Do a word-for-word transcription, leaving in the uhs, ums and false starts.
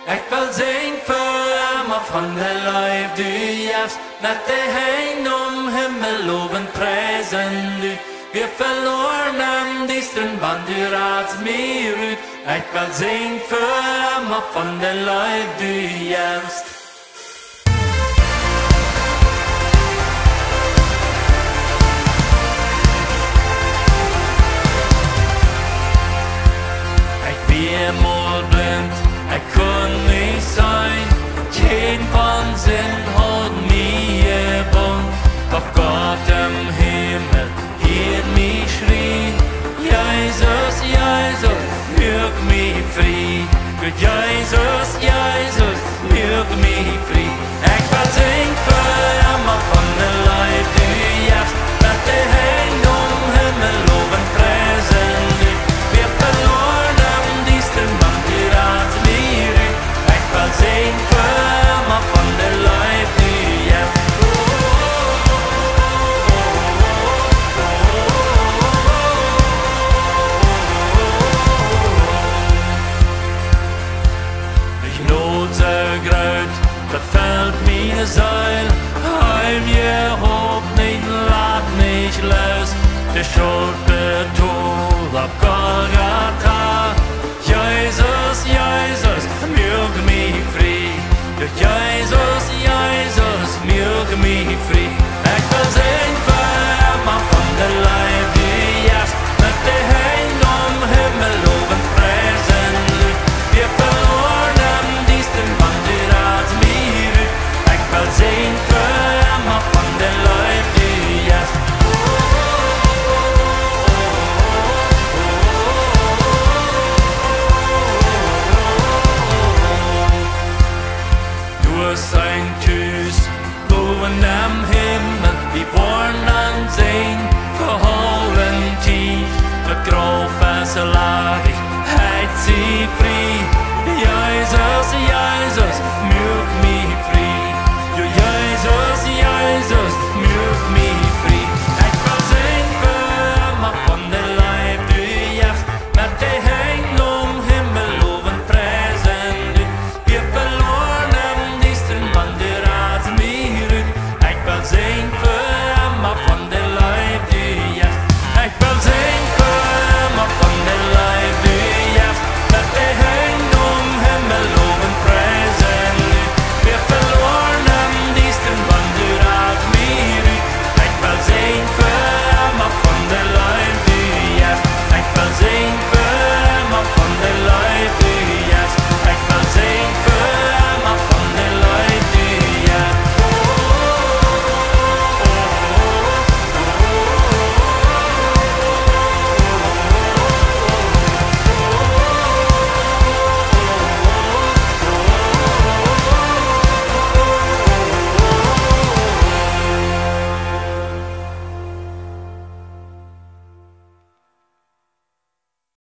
Ekj well sinjen fa emma von de Leew du jefst, met de Henj nom Himmel lowen, priesen du. Wie veloaren em Diestren, wan du radst mie rut. Ekj well sinjen fa emma von de Leew du jefst. Ekj wia mol blint, ekj kunn nich seenen, kjeen von Sind haud mie jebungen. Doch Gott em Himmel hieed mien Schrei. Jesus, Jesus, muak mie frie. Gott, Jesus, Jesus, muak mie frie. Ekj well sinjen fa emma von de Leew du jefst, met de Henj nom Himmel lowen, priesen du. Wie veloaren em Diestren, wan du radst mie rut. Ekj well sinjen fa emma von de Leew du jefst. Dien Jnod soo groot, daut felt miene Seel. Heim jehoolt, nich lat nich loos. De Schult betolt opp Golgatha. Jesus, Jesus, muak mie frie. Jesus, Jesus, muak mie frie. Ekj well sinjen fa emma von de Leew du jefst, met de Henj nom Himmel lowen, priesen du. Wie veloaren em Diestren, wan du radst mie rut. Ekj well sinjen fa emma von de Leew du jefst. Du hast een Tus bowen em Himmel, wie woaren dan sinjen fa aule Tiet. Daut Grauf es leich,